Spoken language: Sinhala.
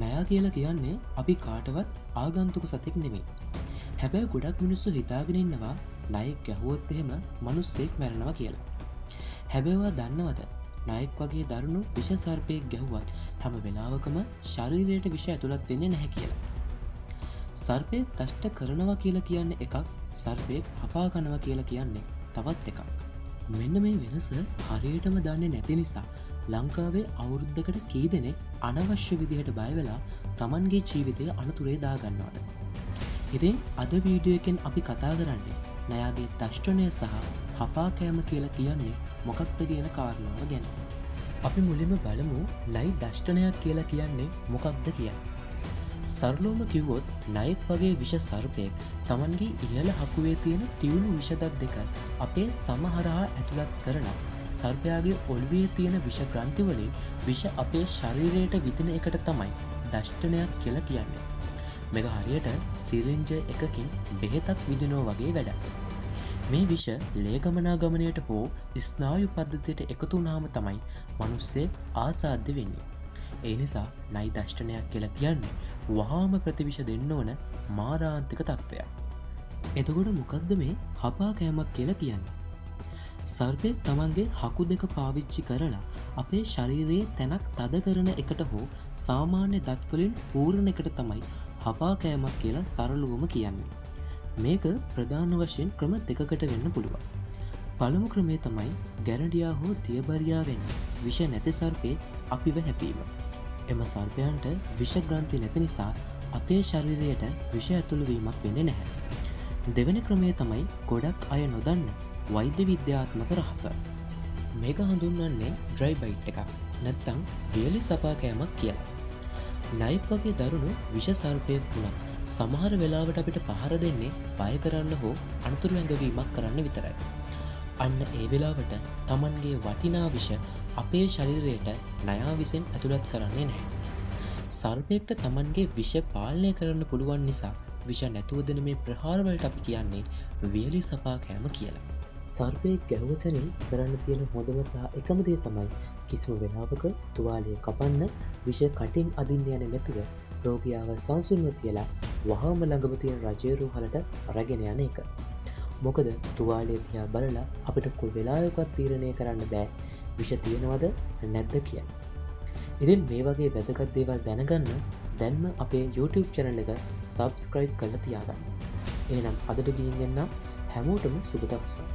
නයා කියලා කියන්නේ අපි කාටවත් ආගන්තුක සතෙක් නෙමෙයි. හැබැයි ගොඩක් මිනිස්සු හිතාගෙන ඉන්නවා නයෙක් ගැහුවොත් එහෙම මිනිස්සෙක් මැරෙනවා කියලා. හැබැයි ඔයා දන්නවද නයෙක් වගේ දරුණු විෂ සර්පයෙක් ගැහුවත් හැම වෙලාවකම ශරීරයට විෂ ඇතුළත් වෙන්නේ නැහැ කියලා. සර්පයෙක් දෂ්ට කරනවා කියලා කියන්නේ එකක්, සර්පයෙක් හපා කනවා කියලා කියන්නේ තවත් එකක්. මෙන්න මේ වෙනස හරියටම දන්නේ නැති නිසා ලංකාවේ අවුරුද්දකට කී දෙනෙක් අනවශ්‍ය විදිහට බය වෙලා තමන්ගේ ජීවිතය අනතුරේ දාගන්නවද? ඉතින් අද වීඩියෝ එකෙන් අපි කතා කරන්නේ නයාගේ දෂ්ටනය සහ හපා කෑම කියලා කියන්නේ මොකක්ද කියන කාරණාව ගැන. අපි මුලින්ම බලමු නයි දෂ්ටනයක් කියලා කියන්නේ මොකක්ද කියලා. සරලවම කිව්වොත් නයෙක් වගේ විෂ සර්පයෙක් තමන්ගේ ඉහළ හකුවේ තියෙන තියුණු විෂදත් දෙක අපේ සම හරහා ඇතුළත් කරලා සර්පයාගේ ඔළුවේ තියෙන විෂ ග්‍රන්ථි වලින් විෂ අපේ ශරීරයට විදින එකට තමයි දෂ්ටනයක් කියලා කියන්නේ. මේක හරියට සිරින්ජ එකකින් බෙහෙතක් විදිනවා වගේ වැඩක්. මේ විෂ ලේ ගමනාගමනයට හෝ ස්නායු පද්ධතියට එකතු වුණාම තමයි මිනිස්සෙක් ආසාද්‍ය වෙන්නේ. ඒ නිසා නයි දෂ්ටනයක් කියලා කියන්නේ වහාම ප්‍රතිවිෂ දෙන්න ඕන මාරාන්තික තත්ත්වයක්. එතකොට මොකද්ද මේ හපා කෑමක් කියලා කියන්නේ? සර්පයෙක් තමන්ගේ හකු දෙක පාවිච්චි කරලා අපේ ශරීරයේ තැනක් තද කරන එකට හෝ සාමාන්‍ය දත් වලින් පූරන එකට තමයි හපා කෑමක් කියලා සරලවම කියන්නේ. මේක ප්‍රධාන වශයෙන් ක්‍රම දෙකකට වෙන්න පුළුවන්. පළමු ක්‍රමය තමයි ගැරඩියා හෝ දියබරියා වෙන විෂ නැති සර්පයෙක් අපිව හැපීම. එම සර්පයන්ට විෂ ග්‍රන්ථි නැති නිසා අපේ ශරීරයට විෂ ඇතුළු වීමක් වෙන්නේ නැහැ. දෙවැනි ක්‍රමය තමයි ගොඩක් අය නොදන්න වෛද්‍ය විද්‍යාත්මක රහස. මේක හඳුන්වන්නේ ඩ්‍රයි බයිට් එකක් නැත්තම් වියලි සපා කෑමක් කියලා. නයෙක් වගේ දරුණු විෂ සර්පයෙක් වුණත් සමහර වෙලාවට අපිට පහර දෙන්නේ බය කරන්න හෝ අනතුරු ඇඟවීමක් කරන්න විතරයි. අන්න ඒ වෙලාවට තමන්ගේ වටිනා විෂ අපේ ශරීරයට නයා විසින් ඇතුළත් කරන්නේ නැහැ. සර්පයෙක්ට තමන්ගේ විෂ පාලනය කරන්න පුළුවන් නිසා විෂ නැතුව දෙන මේ ප්‍රහාරවලට අපි කියන්නේ වියලි සපා කෑම කියලා. සර්පයෙක් ගැහුව සැනින් කරන්න තියෙන හොඳම සහ එකම දේ තමයි කිසිම වෙලාවක තුවාලය කපන්න, විෂ කටින් අදින්න යන්නේ නැතුව රෝගියාව සංසුන්ව තියලා වහාම ළඟම තියෙන රජයේ රෝහලට රැගෙන යන එක. මොකද තුවාලය දිහා බලලා අපිට කොයි වෙලාවකවත් තීරණය කරන්න බෑ විෂ තියෙනවද නැද්ද කියලා. ඉතින් මේ වගේ වැදගත් දේවල් දැනගන්න දැන්ම අපේ YouTube channel එක subscribe කරලා තියාගන්න. එහෙනම් අදට ගිහින් එන්නම්. හැමෝටම සුබ දවසක්.